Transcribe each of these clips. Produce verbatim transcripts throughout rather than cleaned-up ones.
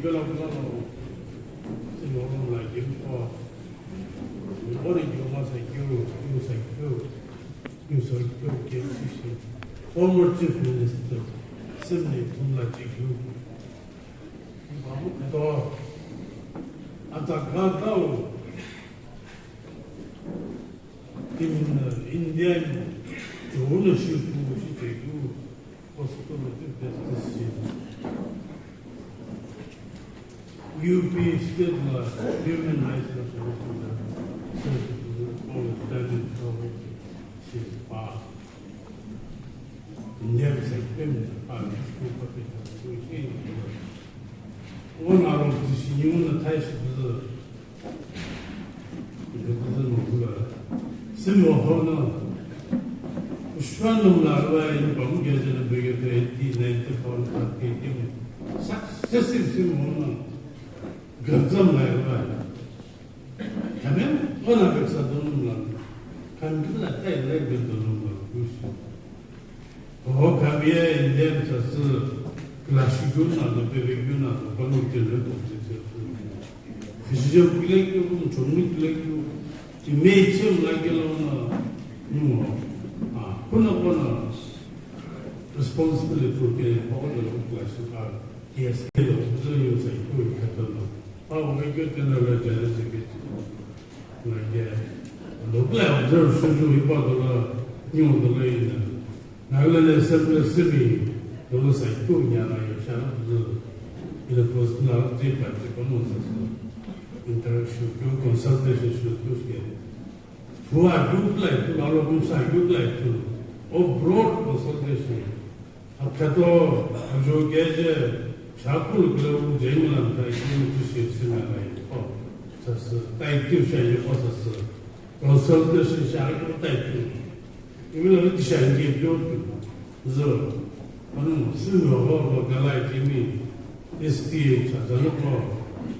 Pelo pelo, simi gholo mla keu po, gholo keu masa keu, keu sa keu, keu sa keu, keu sisi. Former Chief Minister, simi thumla keu. Ipamu kito, ata ka tau, timi na India ni, chou na shi pu shi keu. Hospital of Justice, U P State la Human Rights la Commission la Service of Standing Authority, pa. India sa pem pa, ko pa pe ta ko shi. Ona ro ti shi ni una tai shi. Simi ohono, Shwanam Larvai, Bamu Gajana Brigade, eighteen ninety-four, successive Simi Hono, Gazam Larvai. Kamen, Ona Gaksa Donum Lam, Kandila Tai Lai Donum Lam, Kushi. Oho, kami ye Indian sasü, clash keu na do, peve keu na do, pano kele do, kele do. Khishije kule keu, chomni kule keu, ki mei chem la kelo na, nimo, ah, kuna kuna responsibility for ke, pako de lo clash ka, yes, kelo, so you say, keu khato na. Pa, o keu tena la challenge ke. Like, uh, local observe shushu hipau dolo, new dolo ina. Nagaland Assembly simi, dolo saitu nya na yo sha na zu. Ina post na zi pa zi pa mo sa sa. Interaction, kyo consultation shu tu ske. Tua group lai tu, alo group sa group lai tu. O broad consultation. Akhato, ajo keje, shakulu kula u jengla ta ikimu tu shi sima lai. Oh, sasa, tai tu sha yo sasa. Consultation sha ko tai tu. Imila ri sha nge jo tu. Zo. Manu sino ho lo galai kimi. S T A cha cha lo ko.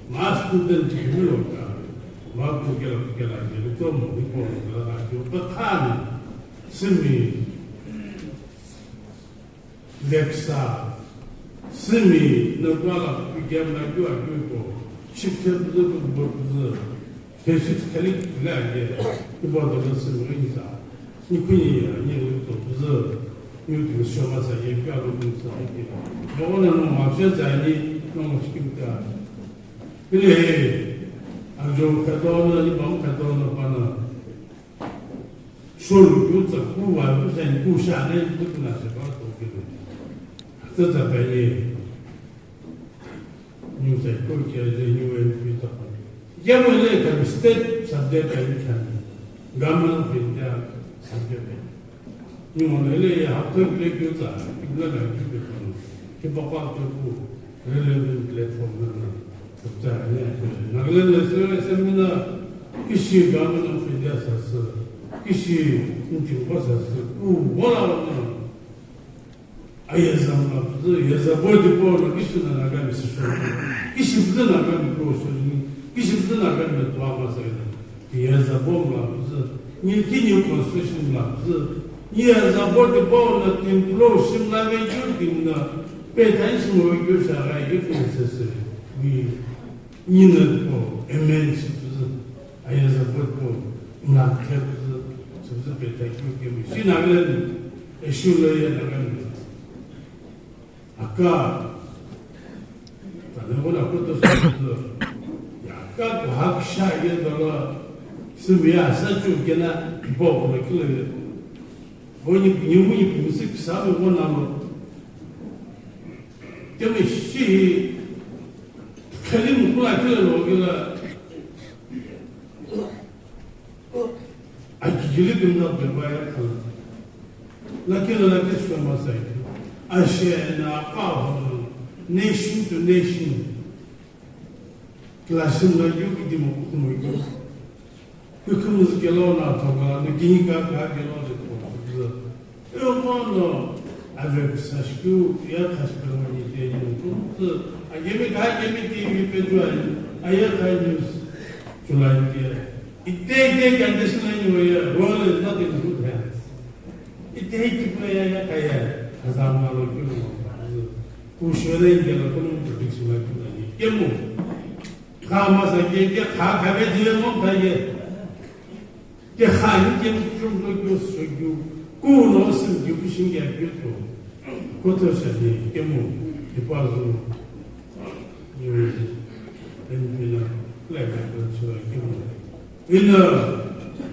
Ma student kimi lo ka. Ma ku kela kela ke to mo ni ko lo ka jo ka khan. Simi. Veksa, simi, na kuala pikya na kyu a kyu ko, shikhe buzu ko buzu, peshi khali kula ye, ibo do simi rinsa, ni kuni ya, ni ri to buzu, ni tu shoma sa ye kya lo buzu sa ye. Bo na no ma che za ni, no mo shikim ka. Ile, ajo kadona, ni bam kadona pana. Sholu kutsa kuwa kusa ni kusha ne kutu na se ba to kilu. Tsa tsa pa ye. New Psychology as a new M P ta pa. Ye mo le ka state subject ai kan. Government of India subject ai. Ni mo le ya ha ko le kutsa, ibla ga ki be ko. Ki pa pa to ku relevant platform na. Nagaland National Assembly na kishi Government of India sasü, kishi nchingwa sasü, u wala wala. Ayeza mla püzü, yeza body po na kishi na Naga mi sisho. Kishi püzü Naga mi pro shoni, kishi püzü Naga mi tuwa ma sa ina. Yeza bo mla püzü, nilki new constitution mla püzü. Yeza body po na team pro shimla ve ju team na. Pe tan shi mo ve ju sa ga if necessary. We Nina ko M N C püzü, ayeza po ko mlakhe püzü, sipüzü peta kyu kemi. Shi Nagaland, eshu lo ye Nagaland. Aka, tane ko na ko to sipüzü. Ya ka ko hak sha ye dola, simi ya sa chu kena, bo ko kile. Bo ni, ni mu ni püzü kisa mo na mo. Kemi shi, Khali mukula kila lo kila. Akikili kimda beba ya kala. Lakila lakila shwa masai. Ashe na apa ho. Nation to nation. Classroom la yu kiti mo kumo yu. Kükümüzü kelo na toka, na kini ka ka kelo de ko. Yo mo no, ave sashku, ya khashku mo ni te ni ko. Agemi ka agemi ti mi pe juai, aya ka news, July ti. Ite ite condition ni wo ya, world is not in good hands. Ite ite ko ya ya ka ya, azam na lo kilo. Ku shwele ya lo ko no prediction la ko ni. Kemu. Kha masa ke, ke kha kha ke diye mo kha ye. Ke kha ni ke mo chum lo kyo so kyo. Ku no sim kyo ku shin ya kyo to. Ko to sa ni kemu. Ke pa zo. Yo. En bila. La ka ko so kemu. Ina,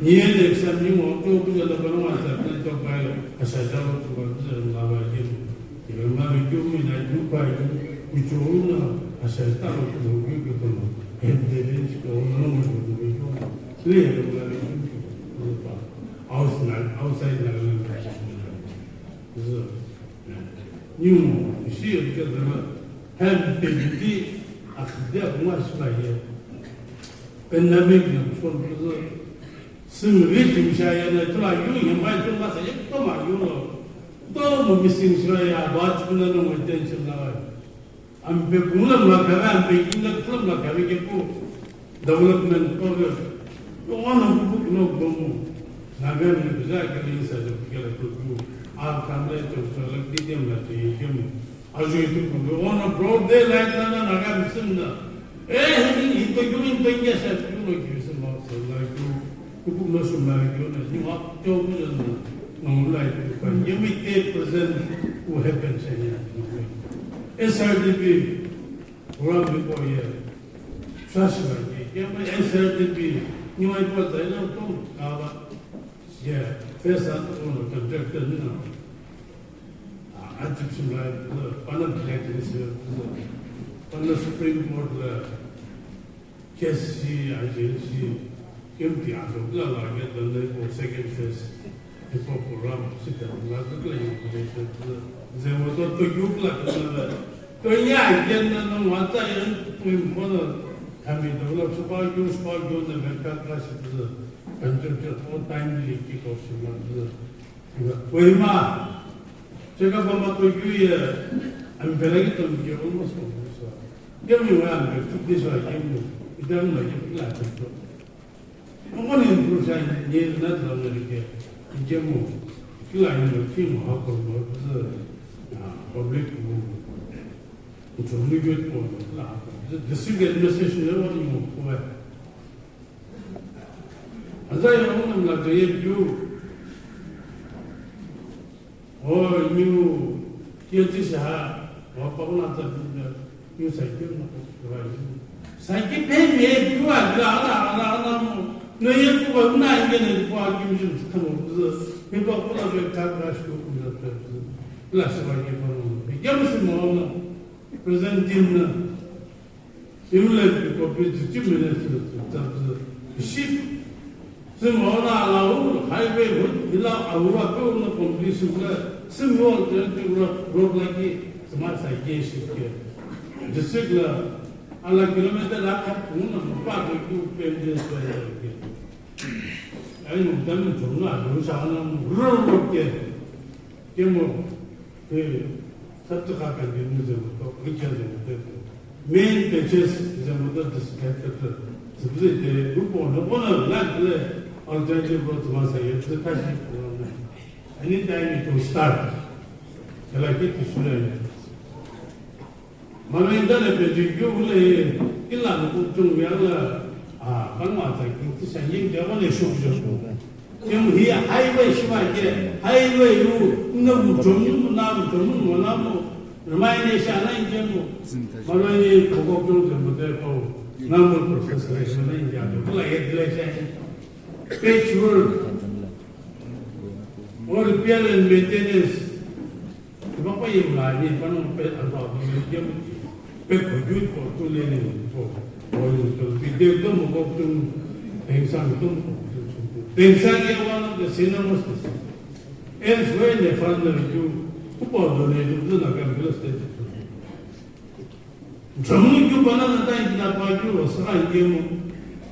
niye de exam ni mo to ku la ba ma sa na to ba a sa ja lo to ba ku la ba ke. Ke ma me ku mi na ju pa ju ku chu na a sa ta lo ku ku ku no. Hem de de ko no mo ku ku ku. Le lo la le ku ku ba. Outside, outside la la. Ni mo si ke de na. Hem de de a de mo sa ye. Pandemic na control kuzü, sümghi timi shiaye na, tula yu yemgha tula sa ye kutomo yu lo, kutomo missing shiaye, aba tsüpüna no maintain shimla. Ampe kula mlakha, ampe kula mlakha ke ku development ko ge. Ono kupu kuno gomu. Naga ni kuja ke ni sa jo kela kuku. A kamle jo so la ki dem la je yemu. Ajoi tu kulo, ono broad daylight na na naga misin na. Eh, hini hito yumi hito yasa yumi kiri sima sala yu. Kupu no suma yu na ni wa to mu na. No lai tu pa yumi te present who happen sanya. S R D P program bi ko ye. Sashiba ye. Yumi S R D P ni wa ko zai na to ka ba. Yeah, first and all contractor ni na. Egyptian la, pana black list, pana Supreme Court la, case shi, agency, kemti ato la la ke dan ko second phase, ko program, sita la la la, zemo to to yuk la la, to ya ke na na wa ta yan, ko mo na, kami to la, supa yu, supa yu na, ka ka shi, kan to to, timely kick off shi ma. Kohima, cheka pama ko yu ye, ami pelagi to mi ke almost ko so. Ke mi wa ami ke tuti so ke mi, ita mi ke la to. Ngo ni improve sa ni na to na ke, ke mo, kila ni mo ki mo ha ko mo, ah, public mo. Ko mi ke ko la, district administration level mo ko. Aza ya ungu mla to ye kyu. O, niu, kye ti sa, wa pa una ta ni, niu sa kyu na ko, wa yu. Sa ki pe mi ye kyu a, la, la, la, la, mo. No ye ku ba una ye ne ku a ki mi shi ta mo, mi ba ku la be ka ka shi ku na ta. La shi ba ye pa no. Ye mo si mo no. Present team na. Imlek ko pe chief minister tsü tsü ship. Simo na lau highway hu ila awa pe na completion la simo twenty road, road la ki smart sa ke ship ke. District la ala kilometer la khat na pa ko ku pe de sa ya ke. Ai no dan chong na ru sa na ru ru ke. Ke mo. Pe, sab to kha continue ze mo to, weekend ze mo to. Main patches ze mo to, disinfect to. Sibze de, group one, one of that, le, alternative road to once a year, the taxi. Anytime it will start. Kala ki tu sura. Mano inda le pe ju ju le, kila no ku chung ya la, a, kan ma ta ki ti sa yin ja wa le shuk jo. Kemu hi highway shiva ke, highway ru, na mu chomu, na mu chomu, mo na mu, remind sha na in kemu. Mano ni koko kyo de mo de ko, na mu process le sha na in ja de, kula ye de le sha. Patchwork. Or repair and maintenance. Bapa ye mla ni, pano pe, alba, pe, pe, pe, ko ju ko tu le ni ko. Ko ni to, pi de to mo ko tu, peng sang to mo ko tu. Peng sang ye one of the cinemas. Elsewhere in the fund review, who bought the name of the Naga Real Estate? Chomnu kyu pana na ta ikna pa kyu ro sra inge mo.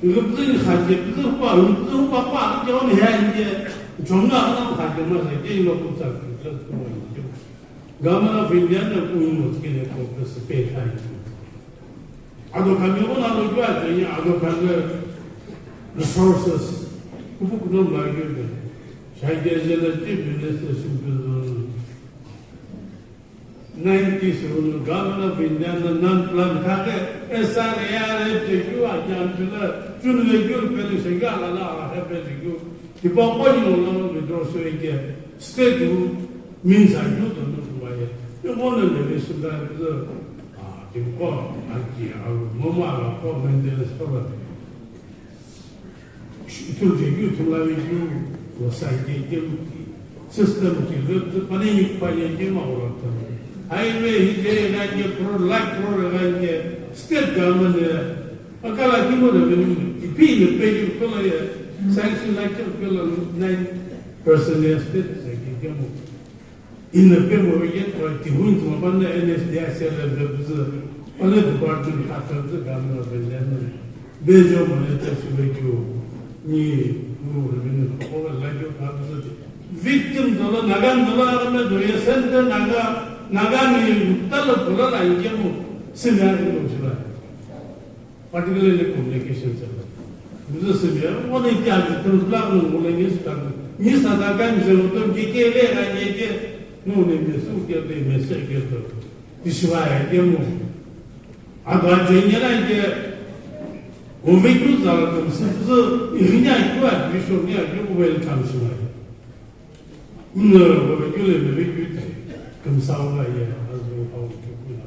Rupzin khaje, rupzin pa, rupzin pa pa, kyo ni ha inge. Chomnu ana khaje ma se, ke lo ku sa, ku sa, ku ma inge. Government of India na ku mo ke ne ko participate ai. Ado kami ko na lo kyu a ke, ado kami resources. Kupu kuno ma kyu ne. Shai ke je na chief minister simple. Ninety seven government of India na non plan thake S R A R F je kyu a jam chula chun le kyu pele se ga la la ha pele kyu. Tipa ko ni lo lo do so ke state ru min sa kyu to no ba ye. Yo mo le le su da. Ah, tipa ko a ki a ru mo ma la ko maintenance ko la. Ithulu je keu ithulu ave keu, lo side keu, system keu, lo, lo, pane ni pa ye keu ma ora ta. Highway hi je na ke pro, lakh pro na ke state government ye. Akala ki mo na ni, ipi ni pe keu ko la ye, sanction lakh keu ko la nine percent ye state sa ke keu mo. Ina pembo ye twa tihun tuma panna N S D I C L F püzü, panna department kha püzü government of India na. Bejo mane ta shibe kyo, ni, nu, ni, ni, ko la kyo kha püzü. Victim dolo, Nagan dolo, arame do, ye center Naga, Naga ni, talo pula la inge mo, sina ni mo shiba. Particularly communication service. Business service, what they tell you, to block no, what they use to. Ni sa da kan je to ke ke le ga ye ke, no ne me su ke de me se ke to. Dishwa ye ke mo. A ba je ni la ke, o me ku za la to se se, ni ya ku a, ni so ni ya ku welcome shi wa. Mna, wabekele mebekele, kümsawa ye, azü hau kekuna.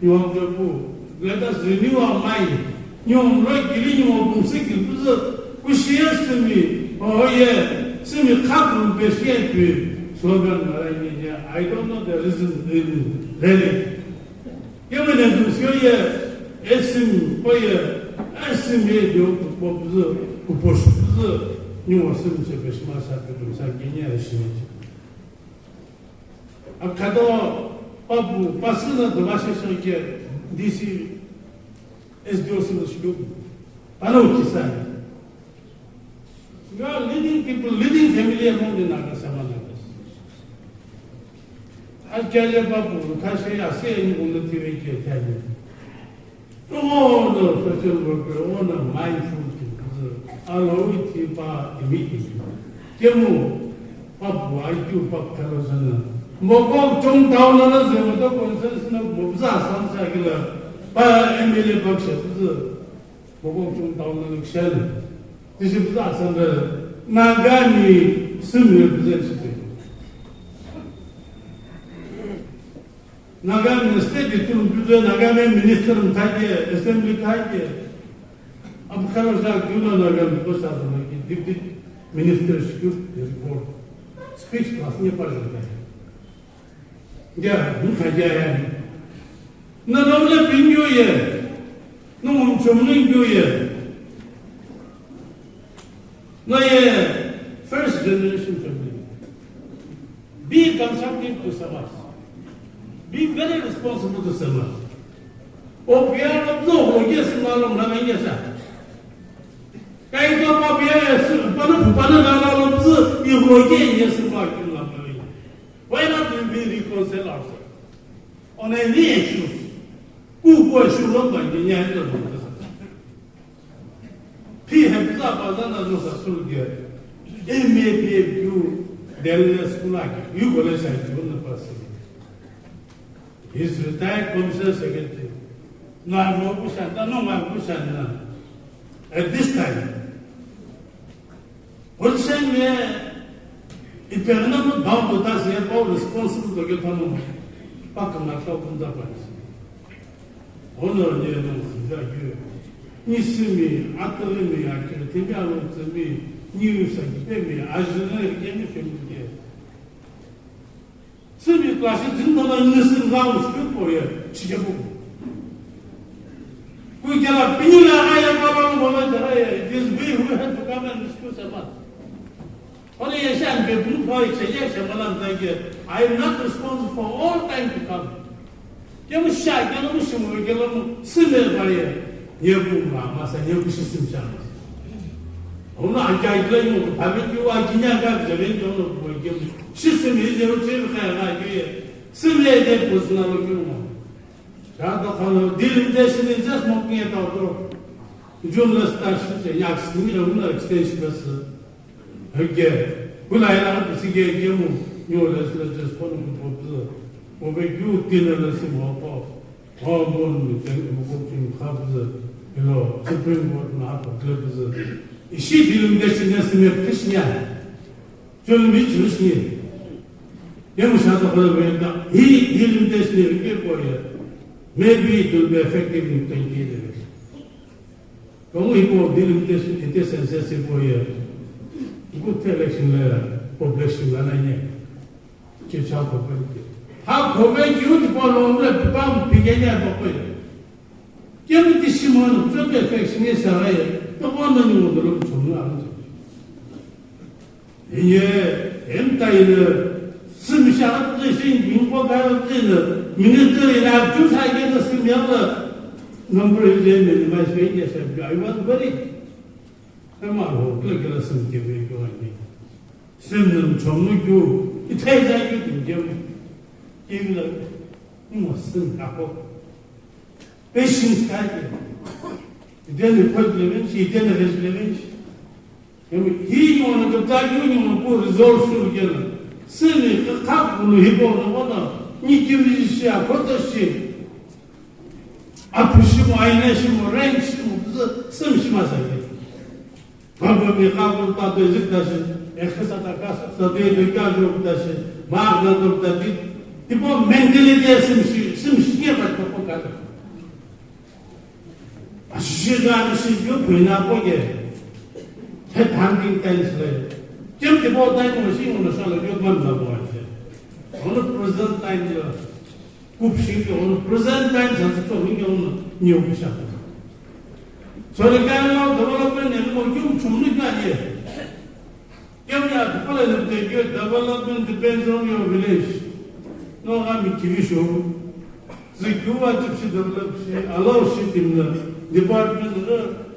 Niwa kepu, let us renew our mind. Niwa mlo kili niwa kumsi kilpuzu, kushiye simi, oye, simi khapu peshiye pi, slogan mara ye, I don't know the reason, really. Kemene dusyo ye, esim, oye, esim ye dio kupo püzü, kupo shu püzü, niwa sim se peshima sa püzü sa kenya esim ye. Akado papu, pasü na dova she she ke, D C, S D O sim shu, pano kisa. You are leading people, leading family among the Naga Samanas. Achaye babu, kashe ase ni unnati ve ke tani. Ono social worker, ono mindful people, alo iti pa imiti. Kemu, babu, I Q babu kalo sana. Moko chung town na zemo to consensus na mo za san sa kila. Pa M L A babu she, Moko chung town na election. This is the Assam, Nagami sim representative. Nagami state itu represent, Nagami minister mthake, assembly thake. Ab khalo sa gyuna Nagami ko sa deputy minister scoop report. Speech class ni pa jata. Ya, nukha ya ya. Na nomle pingyo ye. No mumchomlingyo ye. No ye first generation family. Be constructive to Samaj. Be very responsible to Samaj. O pia lo zo ho ye sima lo na ya sa. Kai to pa pia ye su pa no pa no na lo zo i ho ye ye sima ki la. Why not we reconcile ourselves on any issues? Ku ku issue lo ba ni ya lo. Pi he za ba za na lo sa su ge. M A P U Delhi school ake. You college ake, you na pass. He's retired commissioner secretary. Na mo ku sa na, no ma ku sa na. At this time, Onsen me ipegna mo down to ta se pa responsible to ke pa mo pa ka na ta kun da pa. Ono ye no ja ye. Ni simi, atari mi, akiri timi alo timi, ni sa ki pe mi, ajina ke mi fe mi ke. Simi class jin no na ni sin round school ko ye, chike bu. Kui kela pini la aya pa lo mo na jara ye, it is we who have to come and rescue Samaj. Only ye shan be blue boy che ye she malam ta ke, I am not responsible for all time to come. Kemu sha, kemu shimu, kemu sime baye. Yeku ma, masa, yeku shisim sha. Ona akai kle mo, phabe ki wa kinya ka, jeben jono ko kemu. Shisim ye, yeku shisim ka na ke. Sime de personal kemu. Sha to khalo, delimitation is just marking it out. June la start shi, next year, una extension bas. Hake, kula ila ka pisi ke kemu, new legislature kono kupo püzü. Movekeu tino lo simo qo, hormone mi teng imoqo timi kha püzü, ilo Supreme Court no approve püzü. Ishi delimitation simi püthishiya. Chulumi chulishini. Yemu shata khala veta, hi delimitation ike koye. Maybe it will be effective in twenty years. Kung ipo delimitation ite census ipo ye. Good election le population la na ye. Che cha ko pe. Ha ko ve ki uti po lo le pa pi ke ya ko pe. Kemu ti shimo no, cho ke pe shi ne sa ye. To ko no ni mo do lo cho na. Inye, entaile, sümsha atüshin, inko ka atüshin, minister ina, jusa ke na sümyala, number ile minimize pe ke sa, I was very, ema ho, kila kila süm ke ve ko ani. Süm nam chomu kyu, ithai za kyu tum ke mu. Kila, mo süm ka ko. Patience ka ke. Then the first eleven, she then the rest eleven. Emi, hi yona kutsa yu yona ku result shu kena. Sini ka kap kulu hipo na kona, ni kimi shi a kota shi. Apu shimo, aina shimo, rank shimo, simi shima sa ke. Baba mi ka kulu ta to zik ta shi, ekhe sa ta ka sa, sa de de ka jo ta shi, ma na to ta di. Tipo mentality simi shi, simi shi ke ba to ko ka. Ashishi gani shi kyu phuina po ke. Head hunting times le. Kem ke bo time mo shi mo sha le kyu man la bo ase. Ono present time le. Kup shi ke ono present time sa to mi ke ono nyo ke sha. So the kind of development and mo kyu chumni ka ye. Kemya, tipala nipte kyo, development depends on your village. No, kami kivi sho. Zi kyu wa chip shi develop shi, allow shi timna. Department,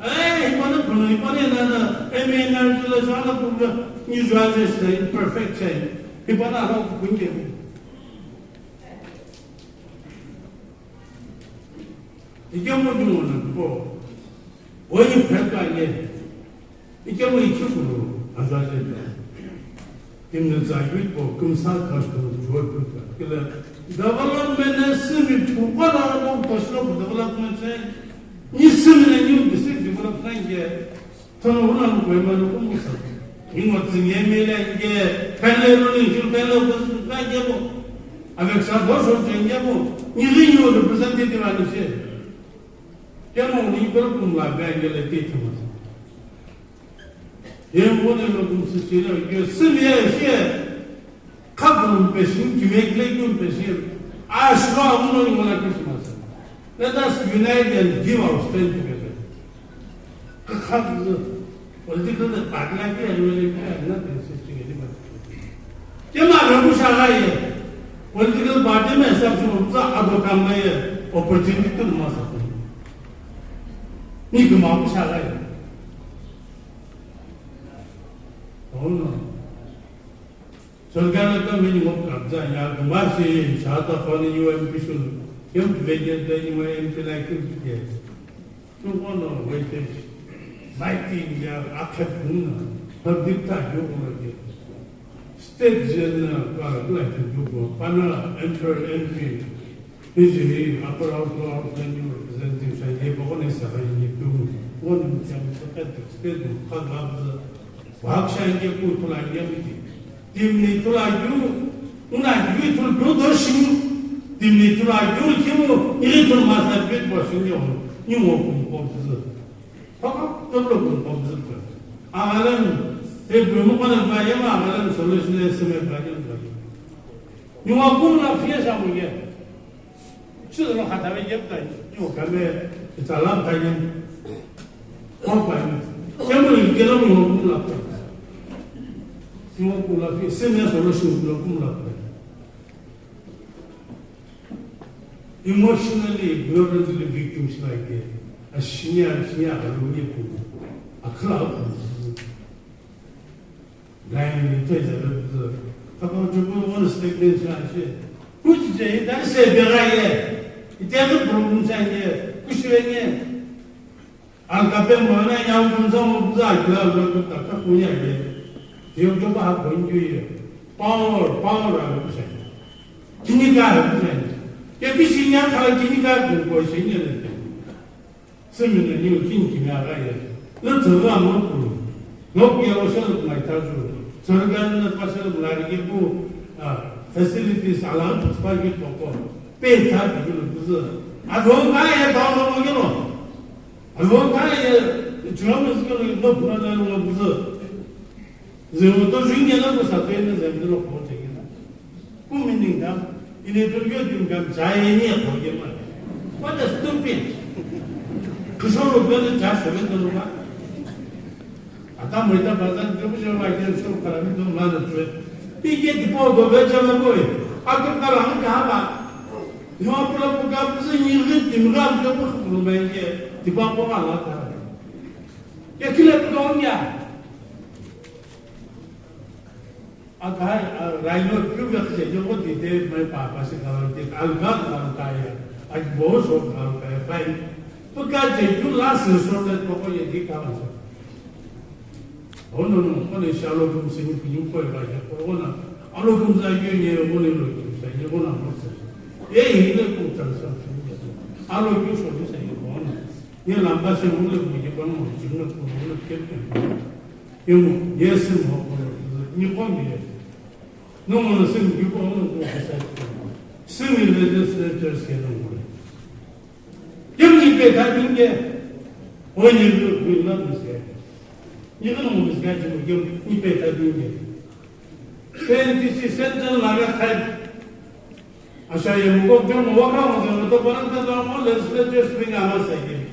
eh, hipana puna, hipana nana, M A N R G la sana puna, ni jwa je shi, imperfect shi. Hipana allow kunje. Ikemu ni mona po. Oyi pheka ye. Ikemu ichukuru, azaje. Kimne zagit po, kimsa kashtu, chuo puta. Kila development na simi pukala na koshlo development se. Ni simi na new district development ye. Tono una no Kohima no kumusa. Ingo tsinye mele nge, kanle no ni ju kanle ko su ka nge mo. Avec ça, dos autres nge mo. Ni ri ni representative ani se. Kemo ni ko kum la ba nge le te tuma. Ye mo ne lo kum su se le nge simi ye se. Kha kum pe shin ki me kle kum pe shin. A shwa uno ni mo la Christmas. Let us unite and give our strength together. Kakha political party la ke ayo le ke na de se ke ni ba. Ke ma ro ku sha ga ye. Political party me sa su sa ado kam na ye opportunity to ma sa. Ni ke ma ku sha ga ye. Oh no. Sorkar la ka mini ngop kabza ya, kuma si shata pani U M P sun, kem vege da U M P la kim ke. Tu kono weightage, mighty ya, akhat kun, habib ta yo ko ke. State jen na ka la ki yo ko, pana enter M P. Usually, upper house, lower house, then you represent him, so ye bako ne sa ye tu, one in ten, so that extent, ka gabza, wa aksha ye ku tula ye miti. Timni tula yu, una yu tula yu do shin, timni tula yu kimu, ni tula ma sa bit bo shin yo, ni mo kum ko bzu. Papa, tablo kum ko bzu. Agalan, e bu mo kana ba ye ma, agalan solution e seme ba ye ba. Ni wa kum na fiye sa mo ye. Chilo khatave yepta, yo kame, it's a long time. Kwa kwa ni. Kemo ni kela mo kumla. Mo kumla fi, senior solution mo kumla. Emotionally, ignorantly victims like that. Ashinya, ashinya, alumye kum. Akhala kum. Line ni teza le bu. Kapa chuku one statement sha shi. Kuchi je ita se bera ye. Ite no problem sha ye. Kushi ye. Al kape mo na ya un zo mo bu za kila lo ku ta ka ku ya ye. Yo to ba ha ko ngi ye. Power, power a lo sha. Kini ka ha kucheni. Ke kishi nya khala kini ka ko ko shi nya le. Simi na ni kini kini aga ye. Lo tsaga mo ko. Lo ya lo sha lo mai ta ju. Tsaga na pa sha lo la ri ko. Ah, facilities ala pa ki ko ko. Pe ta ki lo ku. A do ka ye ta lo mo lo. A do ka ye ju mo ko lo ko na lo ku. Zero to junior na ko sa pe na zero lo ko te na. Ku meaning da, ini tu yo dim gam jai ni ko ye ma. What a stupid. Kusho lo pe na ja se lo ma. Ata mo ita bazar ke bu jo ma ke so kara mi to ma na tu. Pi ke di po do ve ja ma ko. A ko kara han ka ba. Yo pura ko ka bu ni ni dim gam ke bu ko ma ke. Di pa ko ma la ta. Ye kile ko nya. Akai, a, railo piu ya kise yo ko dite mai pa pa se ka te alga ka ka ya. Ai bo so ka ka ya pai. Puka je ju la se so le ko ko ye di ka so. Oh no no, ko le sha lo kum se ni piu ko ba ya ko na. Alo kum sa ye ye ko le lo kum sa ye ko na mo sa. Ye hi le ko ta sa. Alo ju so ni sa ye ko na. Ye lamba se mo le ko ye ko na mo ju na ko mo le ke ke. Yemu, ye simi hopo, ni komi ye. No mo no simi yuko no ko sa. Simi legislators ke no mo. Yemu ni pe ta binge. O ni lu lu na mo se. Ni no mo se ka mo yemu ni pe ta binge. Twenty six central Naga tribe. Asha ye mo ko mo wa ka mo se to pa ta mo legislators binga ma sa ye.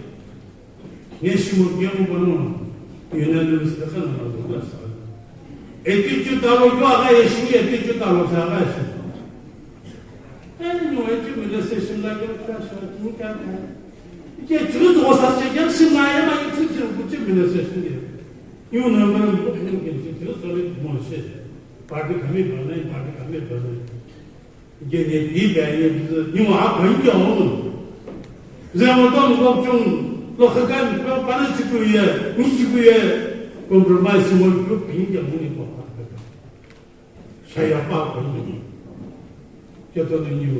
Nge shimo kemu pano, unanimous ka kana ma zula sa. Attitude alo kyo aga ye shi, attitude alo sa aga shi. Eno eti mene session la kyo ka sa, ni ka ka. Ke chulu to sa se kya shi ma ya ma eti chulu ku chi mene session ye. Yu na ma ko ni ke chi chulu so le mo she. Party kami ba na, party kami ba na. Gene di ba ye ni wa ha ban ya ho. Ze mo to mo chung lo kha kan pa pa chi ku ye, ni chi ku ye. Compromise mo ku pin ya mo ni ko. Sha ya pa ko ni. Ke to ni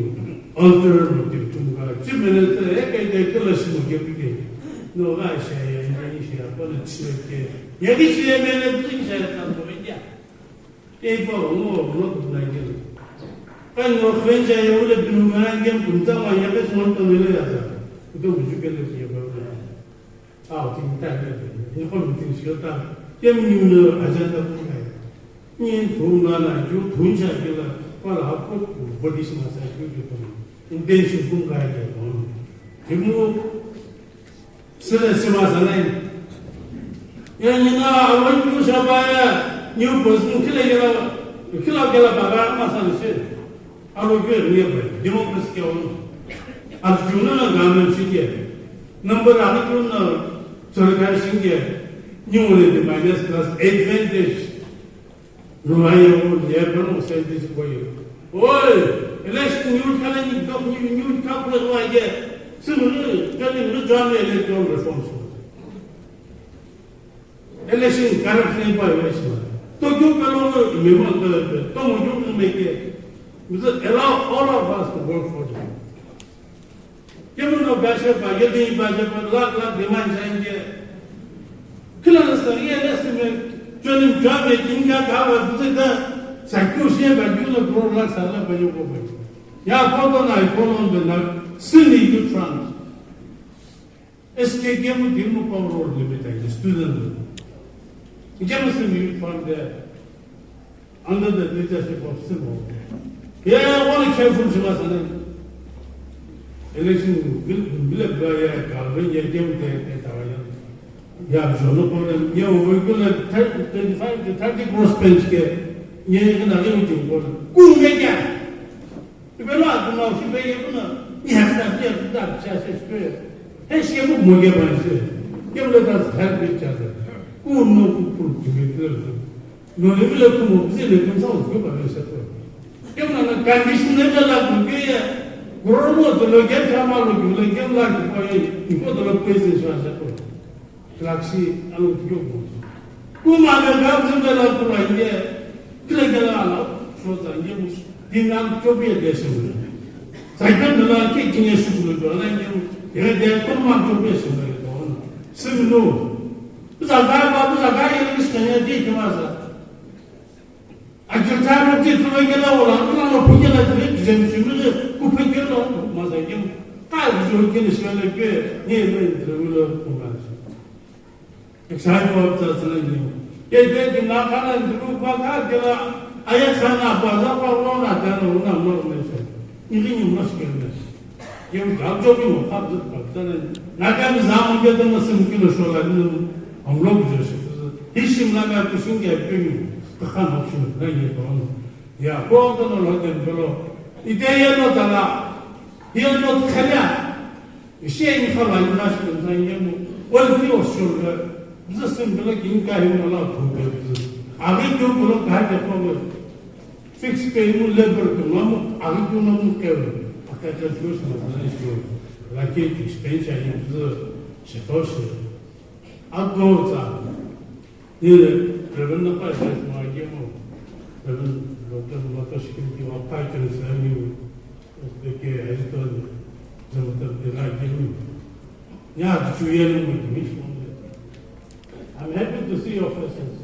alternative tum ga. Chi mene te e ke de ke la shi mo ke ke. No ga sha ya ni sha pa na chi ke. Ya ki chi mene ni sha ta mo ya. Kei pa ngo ngo tu na ngi. Ka ngo kwenja ye ule binu ngana ngi kumta ma ya ke suman to mele ya sa. Kuto mu ju ke le ye ba ule. Ah, tin ta le. Ni ko mu tin shi ta. Ke mu ni no agenda ko ngai. Ni tu na na ju tun sha ke la. Pa la ko body sima sa ju ju ko. Intention ko ngai ke ko. Ni mu Sile sima sanai. Ya nina awan kyu shabaya, new person kila yela, kila kila baga ma san se. Alo kyu ni ba, democracy kya ho. Ab juna na government si kya. Number ani kyu na sarkar si kya. New le de minus plus advantage. Rulai yo, ye pano scientist ko yo. Oi, election new challenge, new, new challenge wa ye. Sunu, kani new John electoral reforms. Election corruption pa election. To kyu pelo me mo to, to mo kyu me ke. We should allow all of us to work for them. Kemu no bashapa, yedi bashapa, lakh lakh demand chahiye. Kila na sariya na sime, joining job e kinga kawa duse da, sakyu she ba yu no pro lakh sala ba yo ko ba. Ya ko to na ko no de na, sini youth front. S K kemu dimu power or limit ai student. Kemu sini youth front de. Under the leadership of Simo. Yeah, one careful Simo sana. Election bill bill ya kalven ya kem te te tawaya. Ya jono ko ya o ko la thirty, twenty-five to thirty crore spend ke. Ye ke na le ko ko. Ku me kya? Ibe lo aku na shi be ye ku na. Ni ha ta ya ta cha se shi. He shi mu mo ke ban se. Ke mo ta help each other. Ku no ku ku ku ke. No le vile kumo, vile kumsa o kuba le seto. Kemna na condition le la kuke ya. Goromo to lo ke kama lo ke le ke la ke pa ye. Iko to lo pese sha seto. Traksi alo ke ko. Kuma le ga zin de la kuma ye. Kile ke la la. So ta ye mu. Dinang chobe de sumna. Saikon dala ke kinye sukulu do la nyu. Yere de kon ma chobe sumna do. Sumno. Buza ga ba, buza ga yere kishkanya de kamaza. Ajirtano ke tulo ke la wala, kuna lo punya la de jem sumna ku pekelo maza jem. Ka jo ke ni shwele ke ni le de lo ko ma. Excited about that, you know. Ke ke ke na kana dulu ba ka ke la aya sana ba za ba lo na ta no na mo me se. Ni ni mo se ke ne. Ke ga jo ni mo ka zu ba ta ne. Na ka ni za mo ke to mo sim kilo so la ni mo. Hum log jo se. Hi shim la ka ku sing ke pe ni. Ta khan option na ye to no. Ya ko to no lo de lo. Ite ye no ta la. Ye no khale. Ishi ini khala ini nashi kunsa ingemu, well, fi osho le, biza sembela ki inka himu la thupe biza. Aghi kyo kulo kaha kya pa le, fix pay mu, labor kyo mamu, aghi kyo mamu kyo. Aka kya kyo shima zana ishyo. Laki expense ayi biza, shito shi. Ago za. Nile, Reverend na pa sa ma ye mo. Reverend Doctor Mato Shikimiti wa pa chen sa ni wo. Peke aji to ni. Zama ta de la ye mo. Ya, ju ye mo ni mi shi mo. I'm happy to see your faces.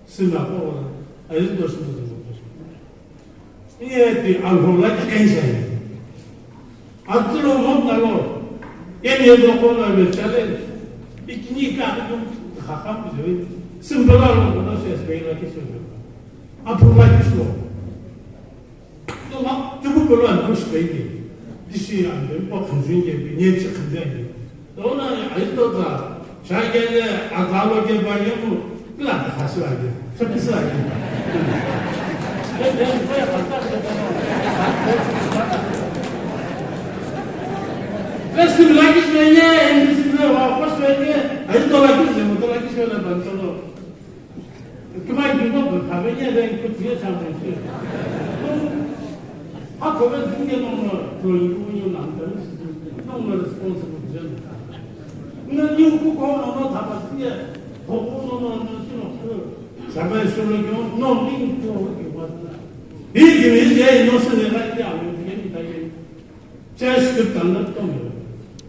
Sina ko, aji to shi mo. Iye ti alhola ki kenshai. Atsulo mo nalo. Yeni yedo ko na le challenge. Ikini ka ko khakha mo. Simple lo ko na se se la ki se. Apurla ki so. No ma, tu ko lo an ko se ki. Disi an de ko khunjin ke bi ne chi khunjin. Dona aito za, shagele azalo ke bayemu, kila ta khaswa ke, sapisa ke. Kasi lagi sebenarnya, ini sebenarnya apa sebenarnya? Aito lagi sebenarnya, motor lagi sebenarnya bantu. Kima jumbo ko khabe ye de ko tiye sa mo shi. Ha ko be jumbo no no to yu yu nan ta ni si no no responsible je. No ni ku ko no no ta ba tiye. Ko ko no no no si no. Sa ba so no no ni ko ko wa. Hi ki ni ye no se ne la ya mo ni ta ye. Just ke tan na to.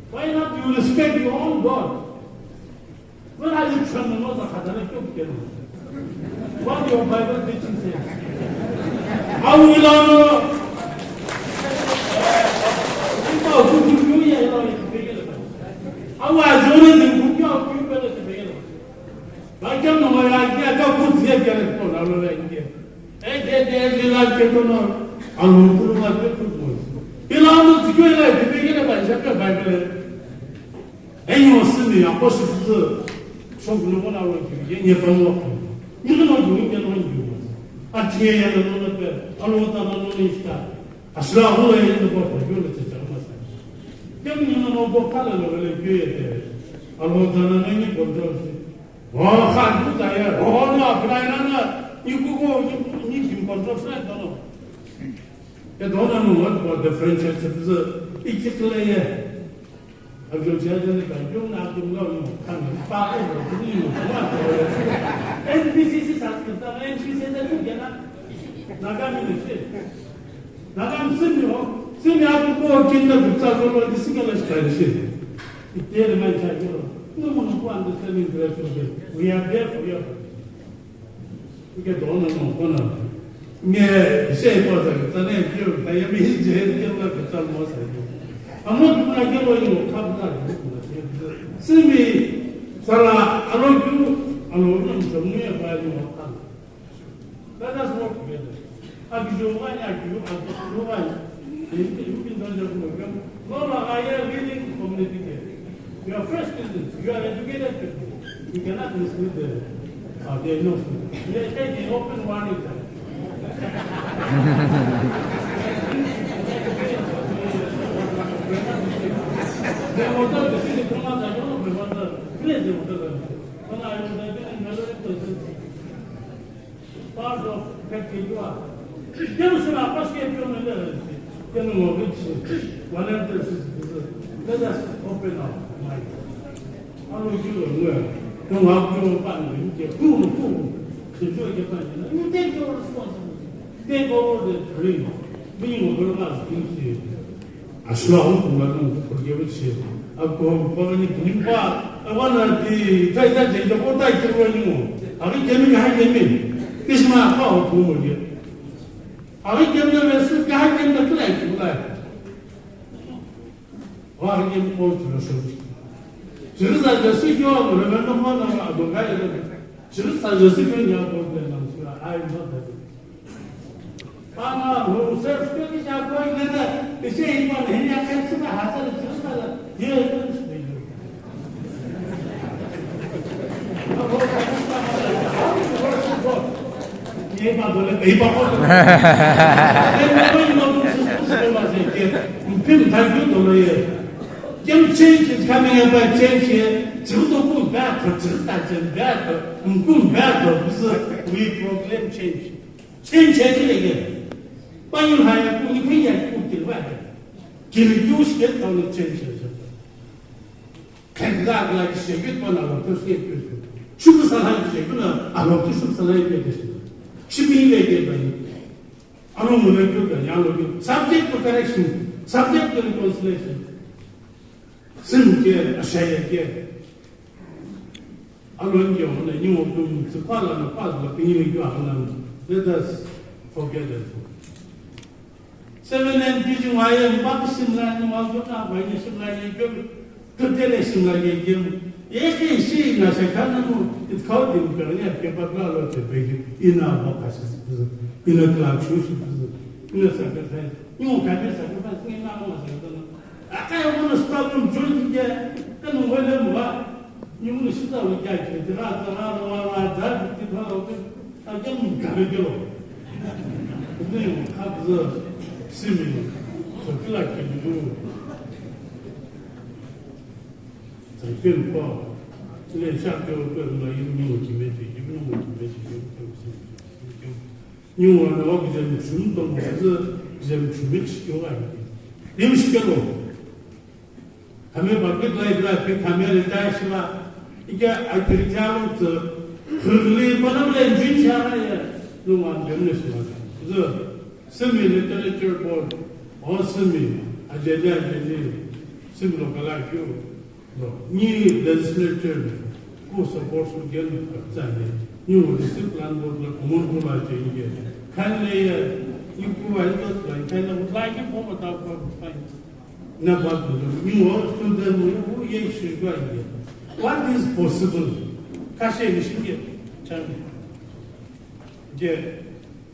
Why not you respect your own God? When are you trembling? What the hell are you doing? What your Bible teaching says? How will I know? How will you know? How are you going to be able to be able to? Like, you know, I can't go to the other one. I don't know. Eke de de la ke kono, alo kulu ma ke kulu. Ila alo tikyo ila ke ke le ba ja ke Bible. Enyo simi ya ko shi zu. So kulu ko na ro ke ye ye pa mo. Ni no du ke no du. A tie ya no no pe. Alo ta no no ni sta. Asla ho ye no ko ko yo le cha ma sa. Ke ni no no ko ka le lo le ke ye te. Alo ta na ni ko do shi. Oh, khan tu ta ya. Oh, no, apply na na. Ni ku ko, ni, ni kim control sa to no. Ke to na no, what about the franchise? It's a, it's a clear. Abjo cha cha ni ka, jo na tu no, no. Kan pa ko, ni no. N B C C sa ta, N B C C ta tu ke na. Na ka ni ni. Nana msimi ho, simi aku ko kinda kutsa ko lo di singa la shita shi. Itere mai cha ko. No mo no ko understanding grace of God. We are there for you. Ike dona no kona. Nge se ko sa ta ne kyo ta ya mi je ke la kutsa mo sa. Amo tu na ke lo yo ka na. Simi sala alo kyu alo no mo ya ba yo ka. Let us work together. Akijo wani, akijo, akijo wani. You've been done your program. No, no, I am reading community care. You are fresh students. You are educated people. You cannot mislead them. Uh, they know. They take an open warning. They will not be seen. They will not be seen. They will not be seen. When I was there, in another person, Part of that Kenya. Kenu sina pas ke kenu le. Kenu mo which one of this is. Let us open our mind. Alo kilo mo. Kenu mo pa ni ke ku ku. Ke jo ke pa ni. You take your responsibility. Take over the dream. Meaning of Burma is being saved. Ashwa hukuma no kukurgebe che. Ako pagani kulimpa, awana di, tai tai tai ko tai ke wani mo. Agi kemi ka kemi. Kisma ka ho kumo ye. Agi kemi na mesu ka kemi na kulai kulai. Wa agi kemi ko chulo shoji. Chirisa jesi kyo, remember mo na adogai. Chirisa jesi kyo ya ko na. I know that. Ana, who serves twenty-five points later, they say he won, he has to the hazard, just the year. Change is coming about change here. We proclaim change. Change change again. Panyu haya ku ni kenya ku tilwa. Kiri ku state town change change. Kenda la ki se yut pana lo to state ku. Shubu sala ki se kuna alo to shubu sala ki se. Shibi le ke bani. Alo mo le ku ka ya lo ku. Subject to correction, subject to reconciliation. Sim ke, ashaya ke. Alon ke hona ni wo kum tsipala na paz la pini ni kwa hona. Let us forget it. Seven and busy wa ye mba simla ni wa ko ta ba ni simla ni ke. Tutele simla ni ke. Ye ke si na se kana mo it called him ke ni ke ba la lo te be ina ba ka si. Ina kla chu si. Ina sa ka sa. Ni wo ka be sa ka ba ni na ma sa ka. Aka ya mwana stop mjoli ke, kanu wele mwa. Ni mwana shita wikya ke, tira tara wa wa da ti tara wa. Aka mkare ke lo. Ni kabza simi. So kila ke ni. Sa ken ko. Ile sha ke ko na yini mo kimete, yini mo kimete. Ni wana wa bizem chum to mo, bizem chum shi kyo ga. Lim shi kyo. Kame public life la pe kame retire shiva. Ike akiritialo to khurli panam le jin shara ya. No one business ma. Zo semi literature board, o semi ajeje ajeje semi lo kala kyo. Ni legislature ku support su gen tsane. Ni wo district plan board la common ku la che ni. Kan le ya ni ku wa ni to plan kan la la ki po ma ta ko fine. Na ba ku ni wo student ni wo ye shi ga ni. What is possible? Ka she ni shi ge. Chan. Je,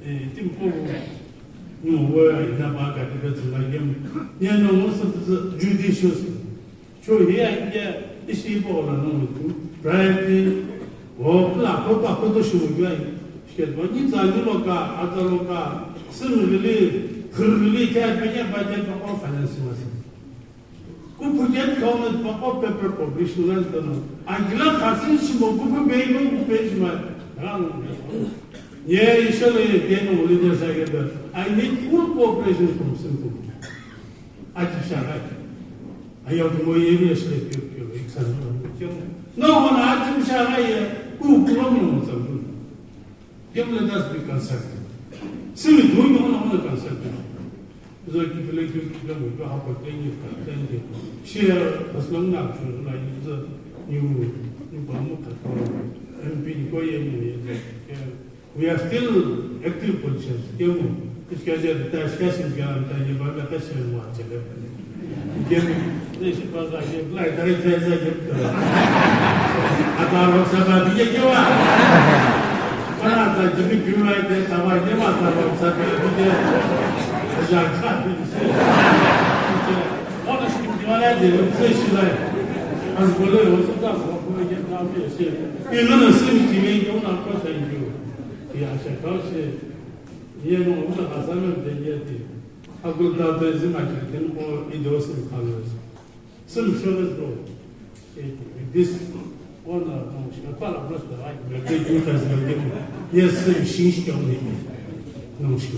eh, tim ko ni wo na ba ka de tsala game. Ni no wo su judicious. Cho hi anke ishi ipo la no tu, bribery, o kla ko pa ko to shu yo ai. Shket ba ni za ni lo ka, a za lo ka, sim rili, khur rili ka pe nya ba de pa ko finance ma si. Ku project ka no pa ko paper publish na to no. Angila ka sin shi mo ku pe no ku pe shi ma. Ra no. Ye ishale ye ke no leader sa ke da. I need full cooperation from Simple. Aji shagai. Ayau mo ye ye shile pio pio exam. No, no, aji shagai ye ku ku lo mo mo. Give, let us be constructive. Simi tu mo mo constructive. Zo ki bile ki ki mo ko ha ko tengi ka tengi. Share as long na chu na yi zo ni mu ni ba mo ka ko. M P ko ye mo ye. We are still active politicians. Kemu, iskaje ta iskasim kya ta ye ba ta shi mo achele. Kemu, ne shi pa za ye, lai ta ta za ye. Ata ro sa ba ye ke wa. Para ta ji bi kyu lai te ta wa ye ma ta ro sa ba ye. Ja ka bi. Ona shi ki wala de, se shi lai. As bole ho sa ta ko ye ta bi shi. Ina na sim ki me ko na ko sa ye. Iya, shakau shi, ye no, una kasama de ye ti. Akul ta te zima ki ken ko ido sim khalos. Sim sholes do. This one, no, shakau la bros da, ai, me te ju ta zima ke. Yes, sim shish ke ni. No shi.